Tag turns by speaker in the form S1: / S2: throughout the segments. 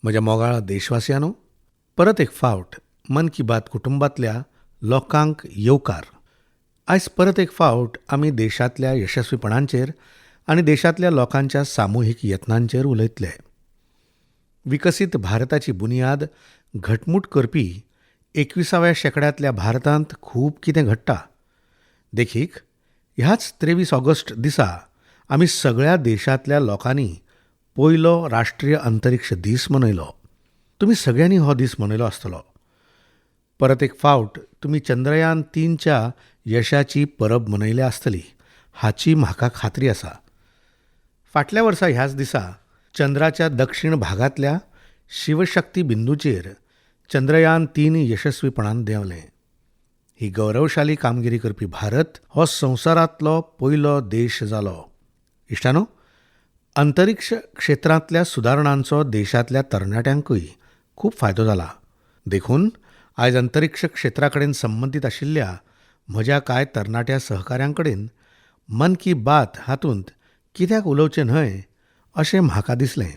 S1: म्हज्या मोगाळ देशवासियांनो, परत एक फावट मन की बात कुटुंबांतल्या लोकांक येवकार. आयज परत एक फावट आमी देशांतल्या यशस्वीपणांचेर आनी देशांतल्या लोकांच्या सामुहीक यत्नांचेर उलयतले. विकसीत भारताची बुन्याद घटमूट करपी 21व्या शेंकड्यांतल्या भारतांत खूब कितें घडटा. देखीक, ह्याच 23 ऑगस्ट दिसा आमी सगळ्या देशांतल्या लोकांनी पयलो राष्ट्रीय अंतरिक्ष दीस मनयलो. तुमी सगळ्यांनी हो दीस मनयलो आसतलो. परत एक फावट तुमी चंद्रयान 3च्या यशाची परब मनयल्या आसतली हाची म्हाका खात्री आसा. फाटल्या वर्सा ह्याच दिसा चंद्राच्या दक्षिण भागांतल्या शिवशक्ती बिंदूचेर चंद्रयान 3 यशस्वीपणान देंवलें. ही गौरवशाली कामगिरी करपी भारत हो संवसारांतलो पयलो देश जालो. इश्टानो, अंतरिक्ष क्षेत्रांतल्या सुदारणांचो देशांतल्या तरणाट्यांकूय खूब फायदो जाला. देखून आयज अंतरिक्ष क्षेत्रा कडेन संबंदीत आशिल्ल्या म्हज्या कांय तरणाट्या सहकाऱ्यां कडेन मन की बात हातूंत कित्याक उलोवचें न्हय अशें म्हाका दिसलें.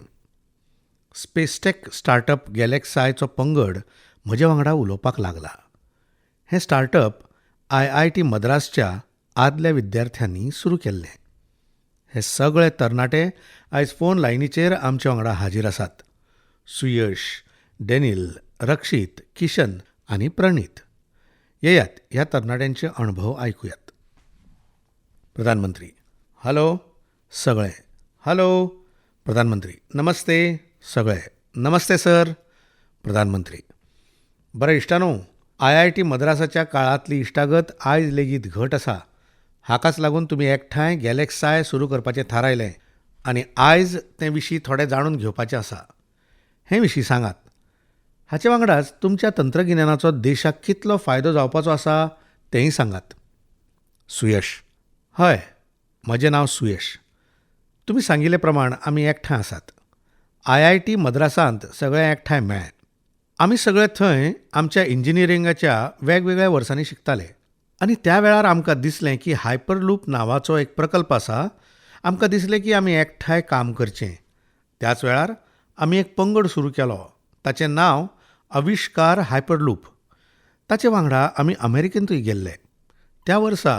S1: स्पेसटेक स्टार्टअप गॅलेक्सायचो पंगड म्हजे वांगडा उलोवपाक लागला. हें स्टार्टअप IIT मद्रासच्या आदल्या विद्यार्थ्यांनी सुरू केल्लें. हे सगळे तरणाटे आयज फोन लायनीचेर आमचे वांगडा हाजीर आसात. सुयश, डेनिल, रक्षीत, किशन आनी प्रणीत. येयात, ह्या तरणाट्यांचे अणभव आयकुयात. प्रधानमंत्री, हॅलो सगळे. हॅलो. प्रधानमंत्री, नमस्ते सगळे. नमस्ते सर. प्रधानमंत्री, बरें इश्टानो, IIT मद्रासाच्या काळांतली इश्टागत आयज लेगीत घट आसा. हाकाच लागून तुमी एकठांय गॅलेक्साय सुरू करपाचें थारायलें आनी आयज ते विशीं थोडें जाणून घेवपाचें आसा. हे विशीं सांगात. हाचे वांगडाच तुमच्या तंत्रगिन्यानाचो देशाक कितलो फायदो जावपाचो आसा तेंय सांगात. सुयश, हय, म्हजें नांव सुयश. तुमी सांगिल्ले प्रमाण आमी एकठांय आसात. IIT मद्रासांत सगळे एकठांय मेळ्ळे. आमी सगळे थंय आमच्या इंजिनियरिंगाच्या वेगवेगळ्या वर्सांनी शिकताले आनी त्या वेळार आमकां दिसलें की हायपरलूप नांवाचो एक प्रकल्प आसा. आमकां दिसलें की आमी एकठांय काम करचें. त्याच वेळार आमी एक पंगड सुरू केलो. ताचें नांव आविश्कार हायपरलूप. ताचे वांगडा आमी अमेरिकेंतूय गेल्ले. त्या वर्सा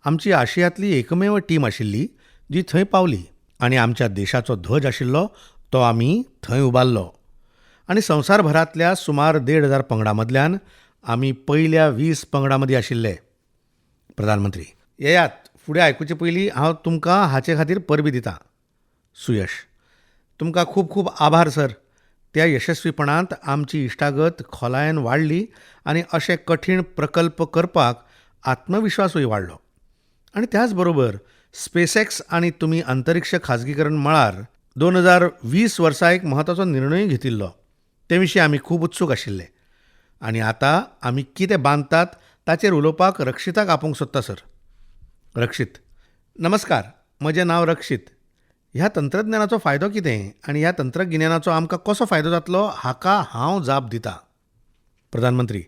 S1: आमची आशियांतली एकमेव टीम आशिल्ली जी थंय पावली आनी आमच्या देशाचो ध्वज आशिल्लो तो आमी थंय उबारलो आनी संवसारभरांतल्या सुमार 1500 पंगडां मदल्यान आमी पयल्या 20 पंगडां मदीं आशिल्ले. प्रधानमंत्री, येयात, फुडें आयकुचे पयलीं हांव तुमकां हाचे खातीर परबीं दितां. सुयश, तुमकां खूब खूब आभार सर. त्या यशस्वीपणांत आमची इश्टागत खोलायेन वाडली आनी अशे कठीण प्रकल्प करपाक आत्मविश्वासूय वाडलो. आनी त्याच बरोबर स्पेसएक्स आनी तुमी अंतरिक्ष खाजगीकरण मळार 2020 वर्सा एक म्हत्वाचो निर्णय घेतिल्लो. ते विशीं आमी खूब उत्सूक आशिल्ले आनी आतां आमी कितें बांदतात ताचेर उलोवपाक रक्षिताक आपोवंक सोदता सर. रक्षीत, नमस्कार, म्हजें नांव रक्षीत. ह्या तंत्रज्ञानाचो फायदो कितें आनी ह्या तंत्रगिन्यानाचो आमकां कसो फायदो जातलो हाका हांव जाप दिता. प्रधानमंत्री,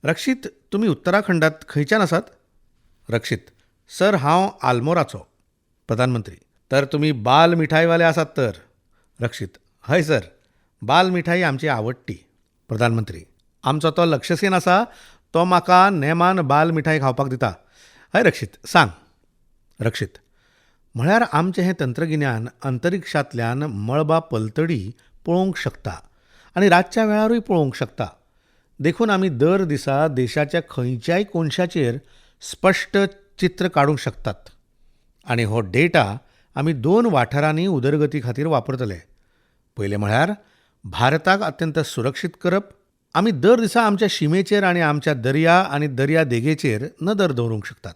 S1: रक्षीत, तुमी उत्तराखंडात खंयच्यान आसात? रक्षीत, सर, हांव आलमोराचो. प्रधानमंत्री, तर तुमी बाल मिठाईवाले आसात तर. रक्षीत, हय सर, बाल मिठाई आमची आवडटी. प्रधानमंत्री, आमचो तो लक्षसेन आसा तो म्हाका नेमान बाल मिठाई खावपाक दिता. हय रक्षीत, सांग. रक्षीत, म्हळ्यार आमचें हें तंत्रगिन्यान अंतरिक्षांतल्यान मळबा पलतडी पळोवंक शकता आनी रातच्या वेळारूय पळोवंक शकता. देखून आमी दर दिसा देशाच्या खंयच्याय कोनशाचेर स्पश्ट चित्र काडूंक शकतात आनी हो डेटा आमी 2 वाठारांनी उदरगती खातीर वापरतले. पयलें म्हळ्यार भारताक अत्यंत सुरक्षीत करप. आमी दर दिसा आमच्या शिमेचेर आनी आमच्या दर्या आनी दर्या देगेचेर नदर दवरूंक शकतात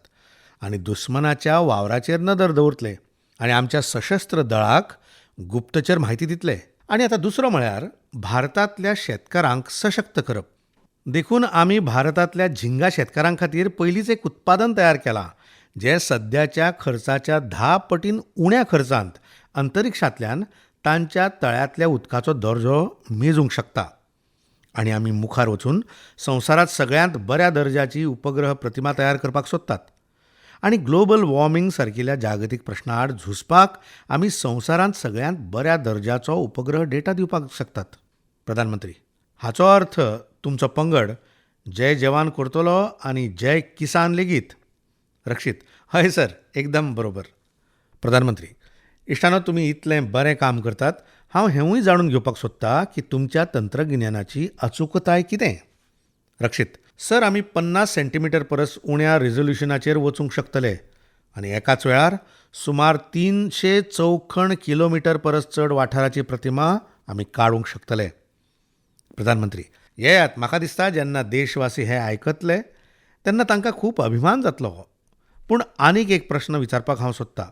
S1: आनी दुस्मनाच्या वावराचेर नदर दवरतले आनी आमच्या सशस्त्र दळाक गुप्तचर म्हायती दितले. आनी आतां दुसरो म्हळ्यार भारतांतल्या शेतकारांक सशक्त करप. देखून आमी भारतांतल्या झिंगा शेतकारां खातीर पयलींच एक उत्पादन तयार केलां जें सद्याच्या खर्चाच्या 10 पटीन उण्या खर्चांत अंतरिक्षांतल्यान तांच्या तळ्यांतल्या उदकाचो दर्जो मेजूंक शकता. आनी आमी मुखार वचून संवसारांत सगळ्यांत बऱ्या दर्जाची उपग्रह प्रतिमा तयार करपाक सोदतात. आनी ग्लोबल वॉर्मिंग सारकिल्या जागतीक प्रश्ना आड झुजपाक आमी संवसारांत सगळ्यांत बऱ्या दर्जाचो उपग्रह डेटा दिवपाक शकतात. प्रधानमंत्री, हाचो अर्थ तुमचो पंगड जय जवान करतलो आनी जय किसान लेगीत. रक्षीत, हय सर, एकदम बरोबर. प्रधानमंत्री, इश्टानो, तुमी इतलें बरें काम करतात, हांव हेंवूय जाणून घेवपाक सोदता की तुमच्या तंत्रगिन्यानाची अचूकताय कितें. रक्षीत, सर, आमी 50 सेंटीमिटर परस उण्या रेजोल्युशनाचेर वचूंक शकतले आनी एकाच वेळार सुमार 300 चौखण किलोमिटर परस चड वाठाराची प्रतिमा आमी काडूंक शकतले. प्रधानमंत्री, येयात, म्हाका दिसता जेन्ना देशवासी हे आयकतले तेन्ना तांकां खूब अभिमान जातलो. पूण आनीक एक प्रश्न विचारपाक हांव सोदता.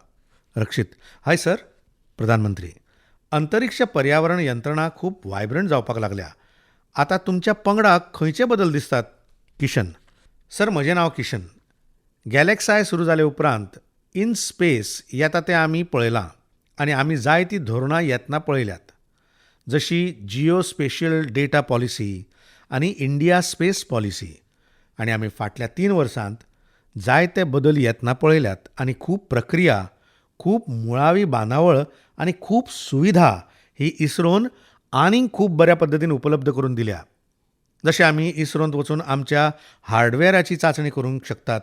S1: रक्षीत, हय सर. प्रधानमंत्री, अंतरिक्ष पर्यावरण यंत्रणा खूब वायब्रंट जावपाक लागल्या. आतां तुमच्या पंगडाक खंयचे बदल दिसतात? किशन, सर, म्हजें नांव किशन. गॅलेक्साय सुरू जाले उपरांत इन स्पेस येता तें आमी पळयलां आनी आमी जायतीं धोरणां येतना पळयल्यात, जशी जिओ स्पेशियल डेटा पॉलिसी आनी इंडिया स्पेस पॉलिसी. आनी आमी फाटल्या 3 वर्सांत जायते बदल येतना पळयल्यात आनी खूब प्रक्रिया, खूब मुळावी बांदावळ आनी खूब सुविधा ही इस्रोन आनीक खूब बऱ्या पद्दतीन उपलब्ध करून दिल्या. जशें आमी इस्रोंत वचून आमच्या हार्डवेअराची चांचणी करूंक शकतात,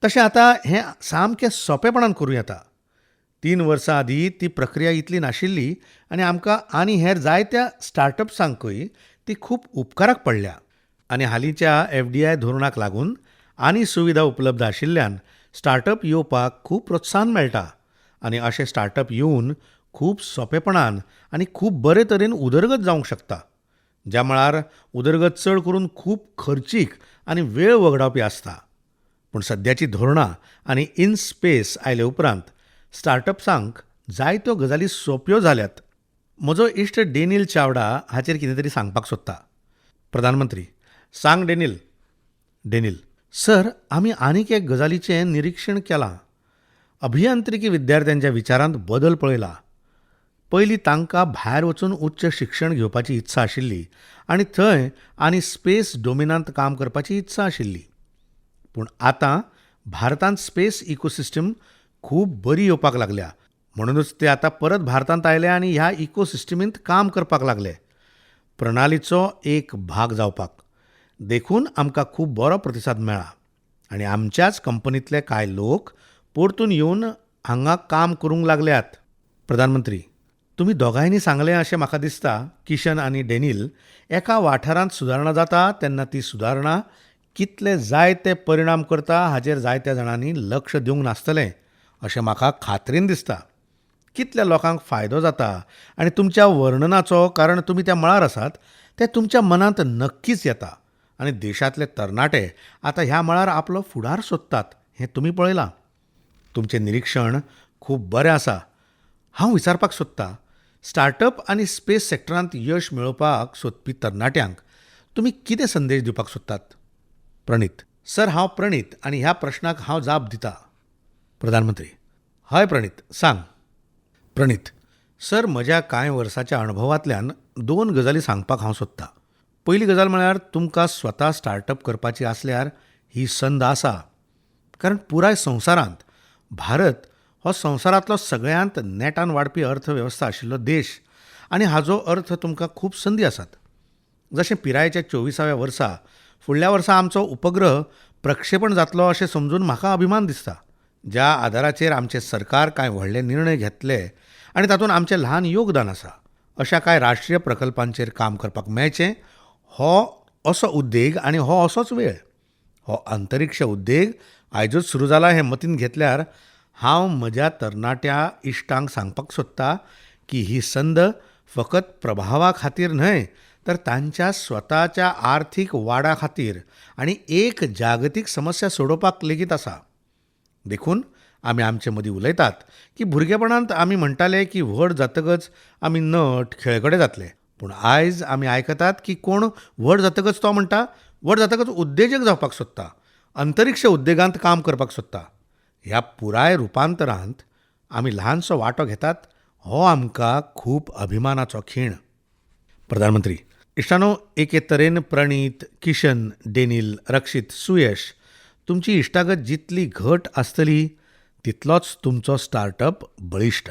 S1: तशें आतां हें सामकें सोंपेपणान करूं येता. 3 वर्सां आदीं ती प्रक्रिया इतली नाशिल्ली आनी आमकां आनी हेर जायत्या स्टार्टअप्सांकूय ती खूब उपकाराक पडल्या. आनी हालींच्या FDI धोरणाक लागून आनी सुविधा उपलब्ध आशिल्ल्यान स्टार्टअप येवपाक खूब प्रोत्साहन मेळटा आनी अशें स्टार्टअप येवन खूब सोंपेपणान आनी खूब बरे तरेन उदरगत जावंक शकता, ज्या मळार उदरगत चड करून खूब खर्चीक आनी वेळ वगडावपी आसता. पूण सद्याची धोरणां आनी इन स्पेस आयले उपरांत स्टार्टअप्सांक जायत्यो गजाली सोंप्यो जाल्यात. म्हजो इश्ट डेनील चावडा हाचेर कितें तरी सांगपाक सोदता. प्रधानमंत्री, सांग डेनील. डेनील, सर, आमी आनीक एक गजालीचें निरिक्षण केलां. अभियांत्रिकी विद्यार्थ्यांच्या विचारांत बदल पळयला. पयलीं तांकां भायर वचून उच्च शिक्षण घेवपाची इत्सा आशिल्ली आनी थंय आनी स्पेस डोमेनांत काम करपाची इत्सा आशिल्ली. पूण आतां भारतांत स्पेस इकोसिस्टम खूब बरी येवपाक लागल्या, म्हणूनच ते आतां परत भारतांत आयले आनी ह्या इकोसिस्टमींत काम करपाक लागले, प्रणालीचो एक भाग जावपाक. देखून आमकां खूब बरो प्रतिसाद मेळ्ळा आनी आमच्याच कंपनींतले कांय लोक परतून येवन हांगा काम करूंक लागल्यात. प्रधानमंत्री, तुमी दोगांयनी सांगलें अशें म्हाका दिसता, किशन आनी डेनील, एका वाठारांत सुदारणा जाता तेन्ना ती सुदारणा कितले जाय ते परिणाम करता हाचेर जायत्या जाणांनी लक्ष दिवंक नासतलें अशें म्हाका खात्रीन दिसता. कितल्या लोकांक फायदो जाता आनी तुमच्या वर्णनाचो, कारण तुमी त्या मळार आसात, तें तुमच्या मनांत नक्कीच येता आनी देशांतले तरणाटे आतां ह्या मळार आपलो फुडार सोदतात हें तुमी पळयलां. तुमचें निरिक्षण खूब बरें आसा. हांव विचारपाक सोदता, स्टार्टअप आनी स्पेस सेक्टरांत यश मेळोवपाक सोदपी तरणाट्यांक तुमी कितें संदेश दिवपाक सोदतात? प्रणीत, सर, हांव प्रणीत आनी ह्या प्रश्नाक हांव जाप दिता. प्रधानमंत्री, हय प्रणीत, सांग. प्रणीत, सर, म्हज्या कांय वर्साच्या अणभवांतल्यान 2 गजाली सांगपाक हांव सोदता. पयली गजाल म्हळ्यार तुमकां स्वता स्टार्टअप करपाची आसल्यार ही संद आसा, कारण पुराय संवसारांत भारत हो संवसारांतलो सगळ्यांत नेटान वाडपी अर्थवेवस्था आशिल्लो देश आनी हाजो अर्थ तुमकां खूब संदी आसात. जशें पिरायेच्या 24व्या वर्सा फुडल्या वर्सा आमचो उपग्रह प्रक्षेपण जातलो अशें समजून म्हाका अभिमान दिसता, ज्या आदाराचेर आमचें सरकार कांय व्हडले निर्णय घेतले आनी तातूंत आमचें ल्हान योगदान आसा. अशा कांय राष्ट्रीय प्रकल्पांचेर काम करपाक मेळचें हो असो उद्देग आनी हो असोच वेळ. हो अंतरिक्ष उद्देग आयजूच सुरू जाला हें मतींत घेतल्यार हांव म्हज्या तरणाट्या इश्टांक सांगपाक सोदता की ही संद फकत प्रभावा खातीर न्हय तर तांच्या स्वताच्या आर्थीक वाडा खातीर आनी एक जागतीक समस्या सोडोवपाक लेगीत आसा. देखून आमी आमचे मदीं उलयतात की भुरगेपणांत आमी म्हणटाले की व्हड जातकच आमी नट खेळगडे जातले, पूण आयज आमी आयकतात की कोण व्हड जातकच तो म्हणटा व्हड जातकच उद्देजक जावपाक सोदता, अंतरिक्ष उद्देगांत काम करपाक सोदता. ह्या पुराय रुपांतरांत आमी ल्हानसो वांटो घेतात हो आमकां खूब अभिमानाचो खीण. प्रधानमंत्री, इश्टानो, एके तरेन प्रणीत, किशन, डेनील, रक्षीत, सुयश, तुमची इश्टागत जितली घट आसतली तितलोच तुमचो स्टार्टअप बळिश्ट.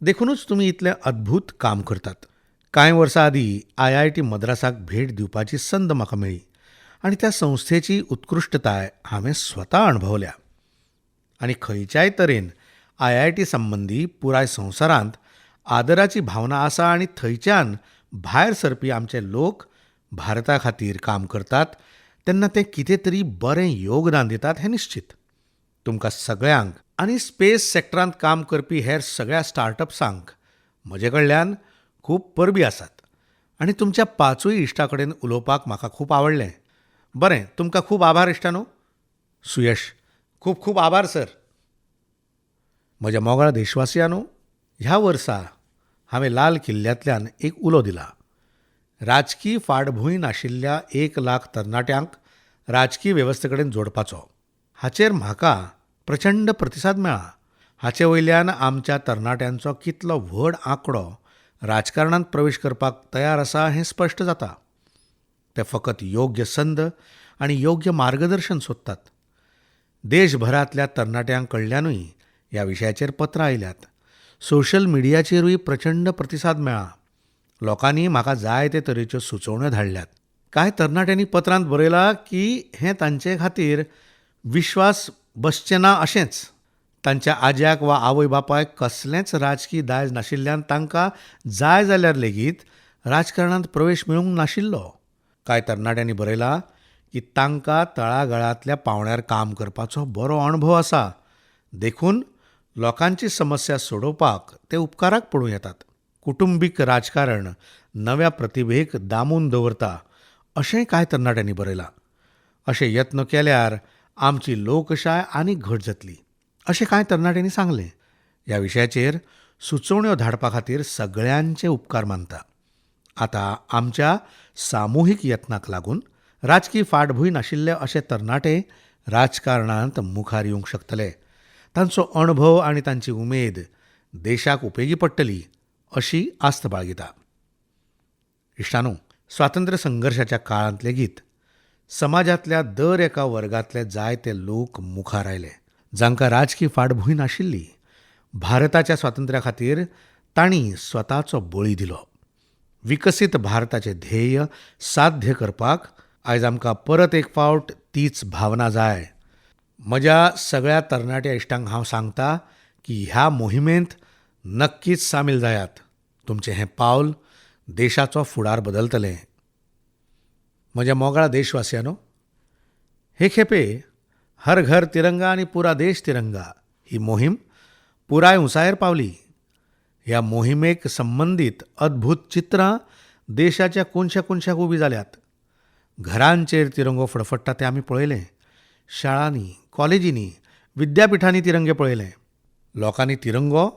S1: देखूनच तुमी इतलें अद्भूत काम करतात. कांय वर्सां आदीं आयआयटी मद्रासाक भेट दिवपाची संद म्हाका मेळ्ळी आनी त्या संस्थेची उत्कृश्टताय हांवें स्वता अणभवल्या. आनी खंयच्याय तरेन आयआयटी संबंदी पुराय संवसारांत आदराची भावना आसा आनी थंयच्यान भायर सरपी आमचे लोक भारता खातीर काम करतात तेन्ना ते कितें तरी बरें योगदान दितात हें निश्चीत. तुमकां सगळ्यांक आनी स्पेस सेक्टरांत काम करपी हेर सगळ्या स्टार्टअप्सांक म्हजे कडल्यान खूब परबीं आसात आनी तुमच्या पांचूय इश्टां कडेन उलोवपाक म्हाका खूब आवडलें. बरें, तुमकां खूब आभार इश्टांनो. सुयश, खूब खूब आभार सर. म्हज्या मोगाळ देशवासियांनो, ह्या वर्सा हांवें लाल किल्ल्यांतल्यान एक उलो दिला. राजकी फाटभूंय नाशिल्ल्या 1 लाख तरणाट्यांक राजकी वेवस्थे कडेन जोडपाचो. हाचेर म्हाका प्रचंड प्रतिसाद मेळ्ळा. हाचे वयल्यान आमच्या तरणाट्यांचो कितलो व्हड आंकडो राजकारणांत प्रवेश करपाक तयार आसा हें स्पश्ट जाता. ते फकत योग्य संद आनी योग्य मार्गदर्शन सोदतात. देशभरांतल्या तरणाट्यां कडल्यानूय ह्या विशयाचेर पत्रां आयल्यात. सोशल मिडियाचेरूय प्रचंड प्रतिसाद मेळ्ळा. लोकांनी म्हाका जायते तरेच्यो सुचोवण्यो धाडल्यात. कांय तरणाट्यांनी पत्रांत बरयलां की हें तांचे खातीर विश्वास बसचें ना अशेंच. तांच्या आज्याक वा आवय बापायक कसलेंच राजकी दायज नाशिल्ल्यान तांकां जाय जाल्यार लेगीत राजकारणांत प्रवेश मेळूंक नाशिल्लो. कांय तरणाट्यांनी बरयलां की तांकां तळागाळांतल्या पांवड्यार काम करपाचो बरो अणभव आसा, देखून लोकांची समस्या सोडोवपाक ते उपकाराक पडूं येतात. कुटुंबीक राजकारण नव्या प्रतिभेक दामून दवरता अशेंय कांय तरणाट्यांनी बरयलां. अशे यत्न केल्यार आमची लोकशाय आनी घट जातली अशें कांय तरणाट्यांनी सांगलें. ह्या विशयाचेर सुचोवण्यो धाडपा खातीर सगळ्यांचे उपकार मानता. आतां आमच्या सामुहीक यत्नाक लागून राजकी फाटभूंय नाशिल्ले अशे तरणाटे राजकारणांत मुखार येवंक शकतले. तांचो अणभव आनी तांची उमेद देशाक उपेगी पडटली अशी आस्त बाळगिता. इश्टांनो, स्वातंत्र्य संघर्शाच्या काळांत लेगीत समाजांतल्या दर एका वर्गांतले जायते लोक मुखार आयले जांकां राजकी फाटभूंय नाशिल्ली. भारताच्या स्वातंत्र्या खातीर तांणी स्वताचो बळी दिलो. विकसीत भारताचें ध्येय साध्य करपाक आयज आमकां परत एक फावट तीच भावना जाय. म्हज्या सगळ्या तरणाट्या इश्टांक हांव सांगता की ह्या मोहिमेंत नक्कीच सामील जायात. तुमचें हें पावल देशाचो फुडार बदलतलें. म्हज्या मोगाळ देशवासियांनो, हे खेपे हर घर तिरंगा आनी पुरा देश तिरंगा ही मोहीम पुराय उंचायेर पावली. ह्या मोहिमेक संबंदीत अद्भूत चित्रां देशाच्या कोनशा कोनशाक उबीं जाल्यात. घरांचेर तिरंगो फडफडटा तें आमी पळयलें. शाळांनी, कॉलेजींनी, विद्यापिठांनी तिरंगे पळयले. लोकांनी तिरंगो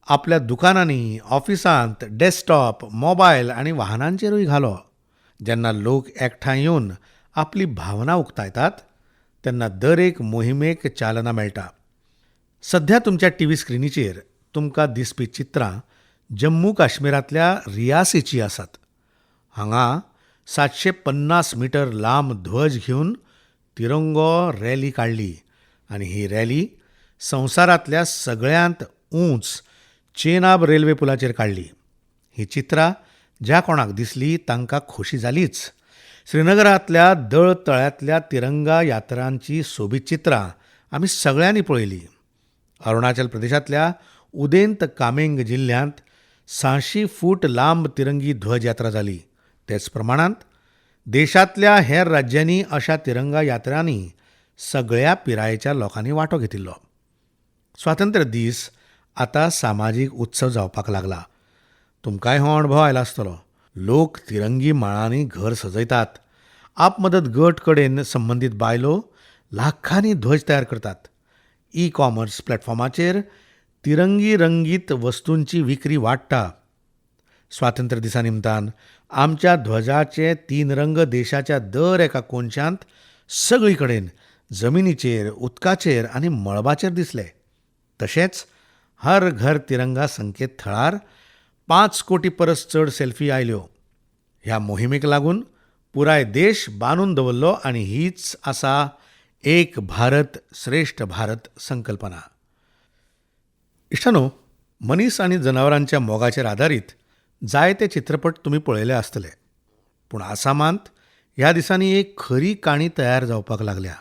S1: आपल्या दुकानांनी, ऑफिसांत, डेस्कटॉप, मोबायल आनी वाहनांचेरूय घालो. जेन्ना लोक एकठांय येवन आपली भावना उक्तायतात तेन्ना दर एक मोहिमेक चालना मेळटा. सध्या तुमच्या टीव्ही स्क्रिनीचेर तुमकां दिसपी चित्रां जम्मू काश्मीरांतल्या रियासीची आसात. हांगा 750 मीटर लांब ध्वज घेवन तिरंगो रॅली काडली आनी ही रॅली संवसारांतल्या सगळ्यांत ऊंच चेनाब रेल्वे पुलाचेर काडली. ही चित्रां ज्या कोणाक दिसली तांकां खोशी जालीच. श्रीनगरांतल्या दळ तळ्यांतल्या तिरंगा यात्रांची सोबीत चित्रां आमी सगळ्यांनी पळयली. अरुणाचल प्रदेशांतल्या उदेंत कामेंग जिल्ल्यांत 600 फूट लांब तिरंगी ध्वज यात्रा जाली. तेच प्रमाणांत देशांतल्या हेर राज्यांनी अशा तिरंगा यात्रांनी सगळ्या पिरायेच्या लोकांनी वांटो घेतिल्लो. स्वातंत्र्य दीस आतां सामाजीक उत्सव जावपाक लागला. तुमकांय हो अणभव आयला आसतलो. लोक तिरंगी माळांनी घर सजयतात. आपमदत गट कडेन संबंदीत बायलो लाखांनी ध्वज तयार करतात. ई कॉमर्स प्लॅटफॉर्माचेर तिरंगी रंगीत वस्तूंची विक्री वाडटा. स्वातंत्र्य दिसा निमतान आमच्या ध्वजाचे 3 रंग देशाच्या दर एका कोनशांत सगळी कडेन जमिनीचेर, उदकाचेर आनी मळबाचेर दिसले. तशेंच हर घर तिरंगा संकेत थळार 5 कोटी परस चड सेल्फी आयल्यो. ह्या मोहिमेक लागून पुराय देश बांदून दवरलो आनी हीच आसा एक भारत श्रेष्ठ भारत संकल्पना. इश्टांनो, मनीस आनी जनावरांच्या मोगाचेर आदारीत जायते चित्रपट तुमी पळयले आसतले. पूण आसामांत ह्या दिसांनी एक खरी काणी तयार जावपाक लागल्या.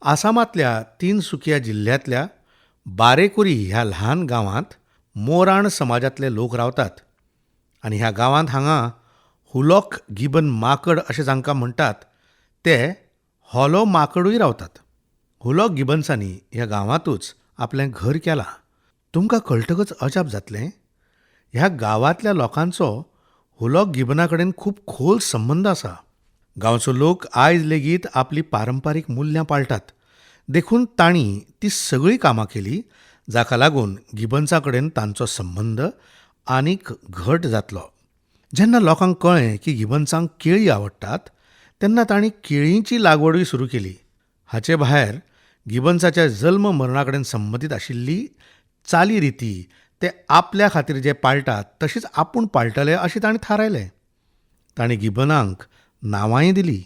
S1: आसामांतल्या तिनसुकिया जिल्ल्यांतल्या बारेकुरी ह्या ल्हान गांवांत मोराण समाजांतले लोक रावतात आनी ह्या गांवांत हांगा हुलॉक गिबन माकड अशें जांकां म्हणटात ते हॉलो माकडूय रावतात. हुलॉक गिबन्सांनी ह्या गांवांतूच आपलें घर केलां. तुमकां कळटकच अजाप जातलें, ह्या गांवांतल्या लोकांचो हुलॉक गिबना कडेन खूब खोल संबंद आसा. गांवचो लोक आयज लेगीत आपली पारंपारीक मुल्यां पाळटात, देखून तांणी ती सगळीं कामां केली जाका लागून गिबन्सा कडेन तांचो संबंद आनीक घट जातलो. जेन्ना लोकांक कळ्ळें की गिबन्सांक केळी आवडटात तेन्ना तांणी केळींची लागवडूय सुरू केली. हाचे भायर गिबन्साच्या जल्म मरणा कडेन संबंदीत आशिल्ली चालीरिती ते आपल्या खातीर जे पाळटात तशीच आपूण पाळटले अशें तांणी थारायलें. तांणी गिबनांक नांवांय दिली.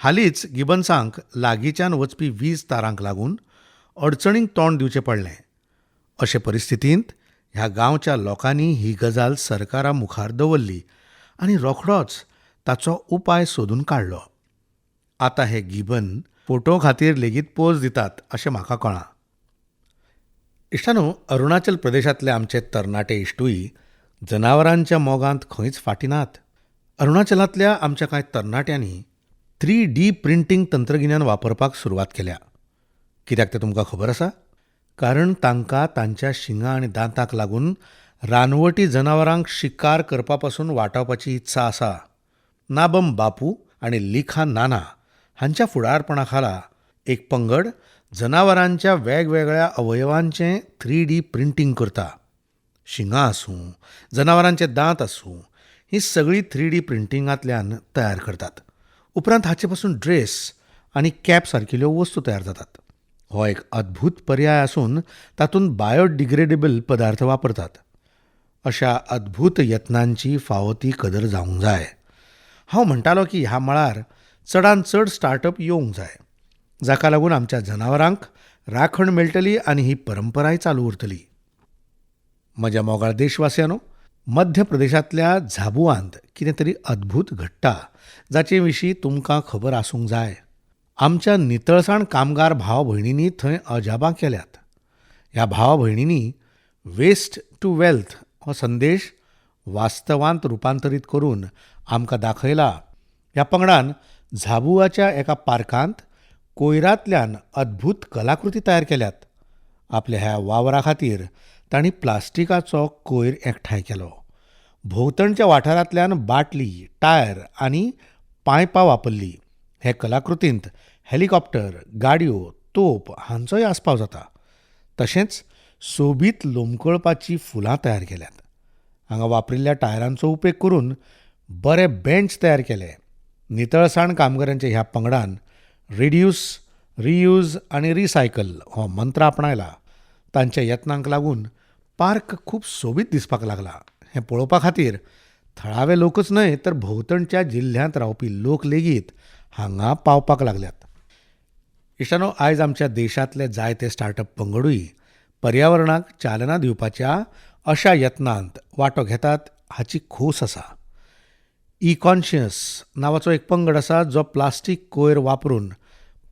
S1: हालींच गिबन्सांक लागींच्यान वचपी वीज तारांक लागून अडचणींक तोंड दिवचें पडलें. अशे परिस्थितींत ह्या गांवच्या लोकांनी ही गजाल सरकारा मुखार दवरली आनी रोखडोच ताचो उपाय सोदून काडलो. आतां हे गिबन फोटो खातीर लेगीत पोज दितात अशें म्हाका कळ्ळां. इश्टानो, अरुणाचल प्रदेशांतले आमचे तरणाटे इश्टूय जनावरांच्या मोगांत खंयच फाटीं नात. अरुणाचलांतल्या आमच्या कांय तरणाट्यांनी 3D printing तंत्रगिन्यान वापरपाक सुरवात केल्या. कित्याक तें तुमकां खबर आसा? कारण तांकां तांच्या शिंगां आनी दांतांक लागून रानवटी जनावरांक शिकार करपा पसून वाटावपाची इत्सा आसा. नाबम बापू आनी लिखा नाना हांच्या फुडारपणा खाला एक पंगड जनावरांच्या वेगवेगळ्या अवयवांचें 3D printing करता. शिंगां आसूं, जनावरांचे दांत आसूं, ही सगळी 3D प्रिंटिंगांतल्यान तयार करतात. उपरांत हाचे पसून ड्रेस आनी कॅप सारकिल्ल्यो वस्तू तयार जातात. हो एक अद्भूत पर्याय आसून तातूंत बायोडिग्रेडेबल पदार्थ वापरतात. अशा अद्भूत यत्नांची फावो ती कदर जावंक जाय. हांव म्हणटालो की ह्या मळार चडान चड स्टार्टअप येवंक जाय, जाका लागून आमच्या जनावरांक राखण मेळटली आनी ही परंपराय चालू उरतली. म्हज्या मोगाळ देशवासियांनो, मध्य प्रदेशांतल्या झाबुआंत कितें तरी अद्भूत घडटा जाचे विशीं तुमकां खबर आसूंक जाय. आमच्या नितळसाण कामगार भाव भयणींनी थंय अजापां केल्यात. ह्या भाव भयणींनी वेस्ट टू वेल्थ हो संदेश वास्तवांत रुपांतरीत करून आमकां दाखयला. ह्या पंगडान झाबुआच्या एका पार्कांत कोयरांतल्यान अद्भूत कलाकृती तयार केल्यात. आपल्या ह्या वावरा खातीर तांणी प्लास्टिकाचो कोयर एकठांय केलो. भोंवतणच्या वाठारांतल्यान बाटली, टायर आनी पायपां वापरली. हे कलाकृतींत हेलिकॉप्टर, गाडयो, तोप हांचोय आस्पाव जाता. तशेंच सोबीत लोंबकळपाची फुलां तयार केल्यात. हांगा वापरिल्ल्या टायरांचो उपेग करून बरे बेंच तयार केले. नितळसाण कामगारांच्या ह्या पंगडान रिड्यूस, रियूज आनी रिसायकल हो मंत्र आपणायला. तांच्या यत्नांक लागून पार्क खूब सोबीत दिसपाक लागला. हें पळोवपा खातीर थळावे लोकच न्हय तर भोंवतणच्या जिल्ल्यांत रावपी लोक लेगीत हांगा पावपाक लागल्यात. इश्टानो, आयज आमच्या देशांतले जायते स्टार्टअप पंगडूय पर्यावरणाक चालना दिवपाच्या अशा यत्नांत वांटो घेतात हाची खोस आसा. इकॉन्शियस नांवाचो एक पंगड आसा जो प्लास्टीक कोयर वापरून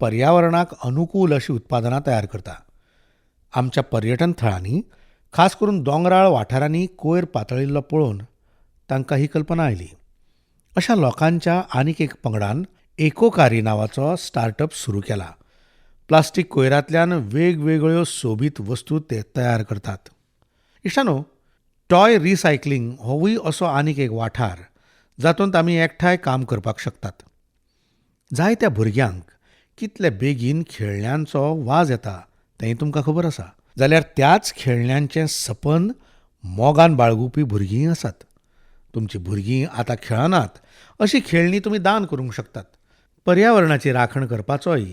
S1: पर्यावरणाक अनुकूल अशीं उत्पादनां तयार करता. आमच्या पर्यटन थळांनी, खास करून दोंगराळ वाठारांनी कोयर पातळिल्लो पळोवन तांकां ही कल्पना आयली. अशा लोकांच्या आनीक एक पंगडान एकोकारी नांवाचो स्टार्टअप सुरू केला. प्लास्टीक कोयरांतल्यान वेगवेगळ्यो सोबीत वस्तू ते तयार करतात. इश्टानो, टॉय रिसायकलिंग होवूय असो आनीक एक वाठार जातूंत आमी एकठांय काम करपाक शकतात. जायत्या भुरग्यांक कितले बेगीन खेळण्यांचो वाज येता तेंय तुमकां खबर आसा. जाल्यार त्याच खेळण्यांचें सपन मोगान बाळगुपी भुरगींय आसात. तुमची भुरगीं आतां खेळनात अशी खेळणी तुमी दान करूंक शकतात. पर्यावरणाची राखण करपाचोय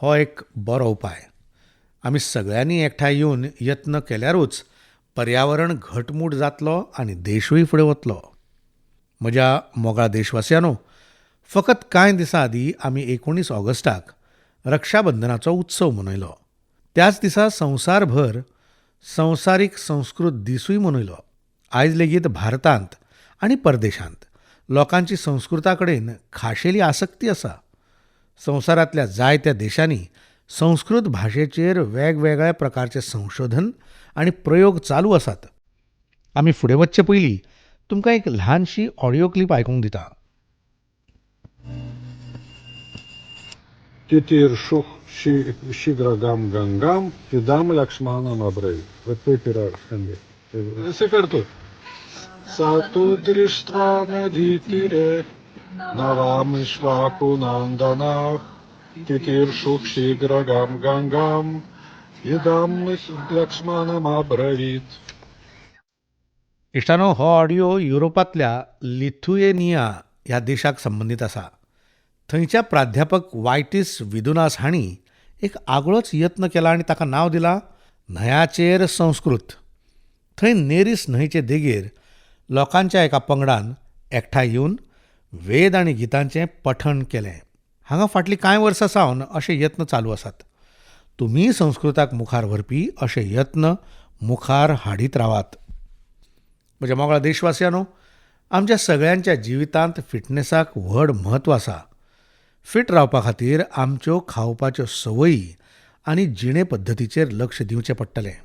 S1: हो एक बरो उपाय. आमी सगळ्यांनी एकठांय येवन यत्न केल्यारूच पर्यावरण घटमूट जातलो आनी देशूय फुडें वतलो. म्हज्या मोगाळ देशवासियांनो, फकत कांय दिसां आदीं आमी 19 ऑगस्टाक रक्षाबंधनाचो उत्सव मनयलो. त्याच दिसा संवसारभर संवसारीक संस्कृत दिसूय मनयलो. आयज लेगीत भारतांत आनी परदेशांत लोकांची संस्कृता कडेन खाशेली आसक्ती आसा. संवसारांतल्या जायत्या देशांनी संस्कृत भाशेचेर वेगवेगळ्या प्रकारचे संशोधन आनी प्रयोग चालू आसात. आमी फुडें वचचे पयलीं तुमकां एक ल्हानशी ऑडियो क्लिप आयकूंक दिता.
S2: Titirshuh shigragam gangam idam lakshmanam abravit. Satu drishtva naditire navam ishvakunandanah titirshuh shigragam gangam idam lakshmanam abravit.
S1: इश्टानो, हो ऑडियो युरोपांतल्या लिथुएनिया ह्या देशाक संबंदीत आसा. थंयच्या प्राध्यापक वायटीस विदुनास हांणी एक आगळोच यत्न केला आनी ताका नांव दिलां न्हंयाचेर संस्कृत. थंय नेरीस न्हंयचे देगेर लोकांच्या एका पंगडान एकठांय येवन वेद आनी गितांचें पठण केलें. हांगा फाटलीं कांय वर्सां सावन अशे यत्न चालू आसात. तुमीय संस्कृताक मुखार व्हरपी अशे यत्न मुखार हाडीत रावात. म्हज्या मोगाळ देशवासियांनो, आमच्या सगळ्यांच्या जिवितांत फिटनेसाक व्हड म्हत्व आसा. फिट रावपा खातीर आमच्यो खावपाच्यो संवयी आनी जिणे पद्दतीचेर लक्ष दिवचें पडटलें.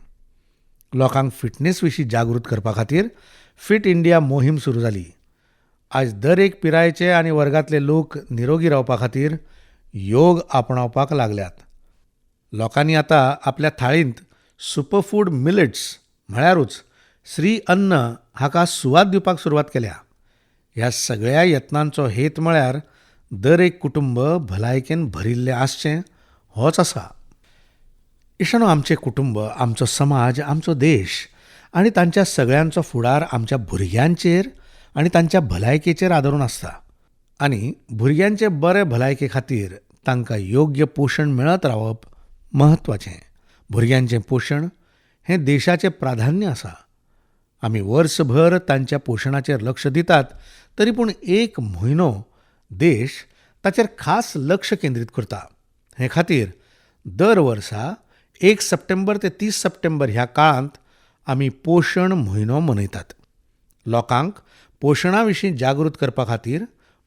S1: लोकांक फिटनेस विशीं जागृत करपा खातीर फिट इंडिया मोहीम सुरू जाली. आयज दर एक पिरायेचे आनी वर्गांतले लोक निरोगी रावपा खातीर योग आपणावपाक लागल्यात. लोकांनी आतां आपल्या थाळींत सुपरफूड मिलेट्स म्हळ्यारूच श्री अन्न हाका सुवात दिवपाक सुरवात केल्या. ह्या सगळ्या यत्नांचो हेत म्हळ्यार दर एक कुटुंब भलायकेन भरिल्लें आसचें होच आसा. इश्टानो, आमचें कुटुंब, आमचो समाज, आमचो देश आनी तांच्या सगळ्यांचो फुडार आमच्या भुरग्यांचेर आनी तांच्या भलायकेचेर आदारून आसता. आनी भुरग्यांचे बरे भलायके खातीर तांकां योग्य पोशण मेळत रावप म्हत्वाचें. भुरग्यांचें पोशण हें देशाचें प्राधान्य आसा. आमी वर्सभर तांच्या पोशणाचेर लक्ष दितात तरी पूण एक म्हयनो देश ताचेर खास लक्ष केंद्रीत करता. हे खातीर दर वर्सा 1 सप्टेंबर ते 30 सप्टेंबर ह्या काळांत आमी पोशण म्हयनो मनयतात. लोकांक पोशणा विशीं जागृत करपा खातीर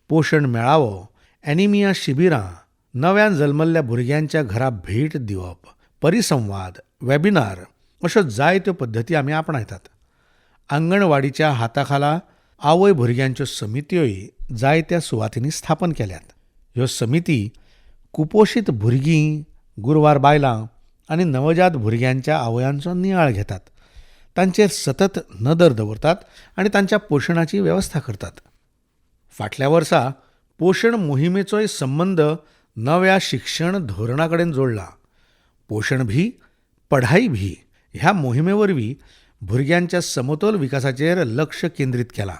S1: पोशण मेळावो, एनिमिया शिबिरां, नव्यान जल्मल्ल्या भुरग्यांच्या घरा भेट दिवप, परिसंवाद, वेबिनार अश्यो जायत्यो पद्दती आमी आपणायतात. आंगणवाडीच्या हाताखाला आवय भुरग्यांच्यो समित्योय जायत्या सुवातींनी स्थापन केल्यात. ह्यो समिती कुपोशीत भुरगीं, गुरवार बायलां आनी नवजात भुरग्यांच्या आवयांचो नियाळ घेतात, तांचेर सतत नदर दवरतात आनी तांच्या पोशणाची वेवस्था करतात. फाटल्या वर्सा पोशण मोहिमेचोय संबंद नव्या शिक्षण धोरणा कडेन जोडला. पोशण भी पढाई भी ह्या मोहिमे वरवीं भुरग्यांच्या समतोल विकासाचेर लक्ष केंद्रीत केलां.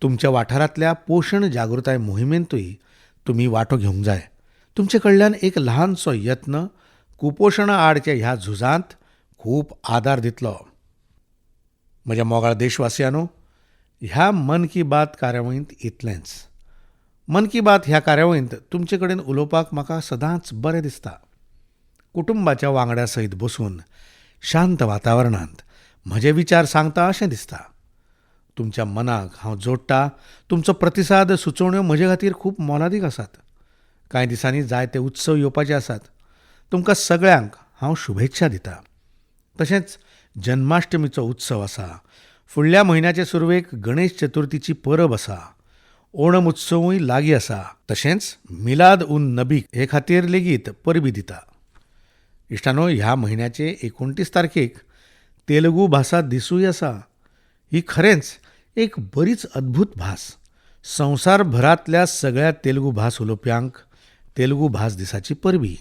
S1: तुमच्या वाठारांतल्या पोशण जागृताय मोहिमेंतूय तुमी वांटो घेवंक जाय. तुमचे कडल्यान एक ल्हानसो यत्न कुपोशणा आडच्या ह्या झुजांत खूब आदार दितलो. म्हज्या मोगाळ देशवासियांनो, ह्या मन की बात कार्यावळींत इतलेंच. मन की बात ह्या कार्यावळींत तुमचे कडेन उलोवपाक म्हाका सदांच बरें दिसता. कुटुंबाच्या वांगड्या सयत बसून शांत वातावरणांत म्हजे विचार सांगता अशें दिसता. तुमच्या मनाक हांव जोडटा. तुमचो प्रतिसाद, सुचोवण्यो म्हजे खातीर खूब मोलादीक आसात. कांय दिसांनी जायते उत्सव येवपाचे आसात. तुमकां सगळ्यांक हांव शुभेच्छा दिता. तशेंच जन्माष्टमीचो उत्सव आसा. फुडल्या म्हयन्याचे सुरवेक गणेश चतुर्थीची परब आसा. ओणम उत्सवूय लागीं आसा. तशेंच मिलाद उन नबी हे खातीर लेगीत परबी दिता. इश्टानो, ह्या म्हयन्याचे 29 तारखेक तेलुगू भाशा दिसूय आसा. ही खरेंच एक बरीच अद्भूत भास. संवसारभरांतल्या सगळ्या तेलुगू भास उलोवप्यांक तेलुगू भास दिसाची परबी.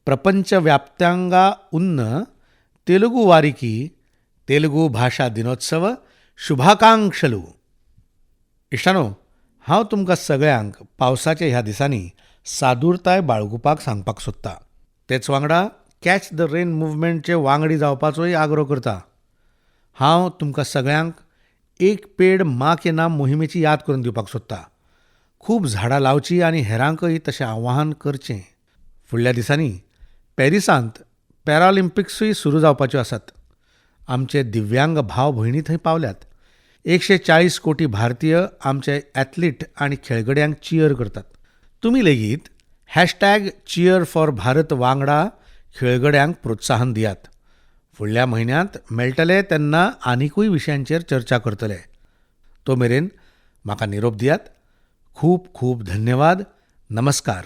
S1: प्रपंचव्याप्त्यांगा उन्न तेलुगू वारिकी तेलुगू भाशा दिनोत्सव शुभाकांक्षलू. इश्टानो, हांव तुमकां सगळ्यांक पावसाच्या ह्या दिसांनी सादूरताय बाळगुपाक सांगपाक सोदता. तेच वांगडा कॅच the rain मुवमेंटचे वांगडी जावपाचोय आग्रो करता. हांव तुमकां सगळ्यांक एक पेड माँ के नाम मोहिमेची याद करून दिवपाक सोदता. खूब झाडां लावची आनी हेरांकय तशें आवाहन करचें. फुडल्या दिसांनी पॅरिसांत पॅरालिम्पिक्सूय सुरू जावपाच्यो आसात. आमचे दिव्यांग भाव भयणी थंय पावल्यात. 140 कोटी भारतीय आमचे ॲथलीट आनी खेळगड्यांक चियर करतात. तुमी लेगीत हॅशटॅग चियर फॉर भारत वांगडा खेळगड्यांक प्रोत्साहन दियात. फुडल्या म्हयन्यांत मेळटले तेन्ना आनिकूय विशयांचेर चर्चा करतले. तो मेरेन म्हाका निरोप दियात. खूब खूब धन्यवाद. नमस्कार.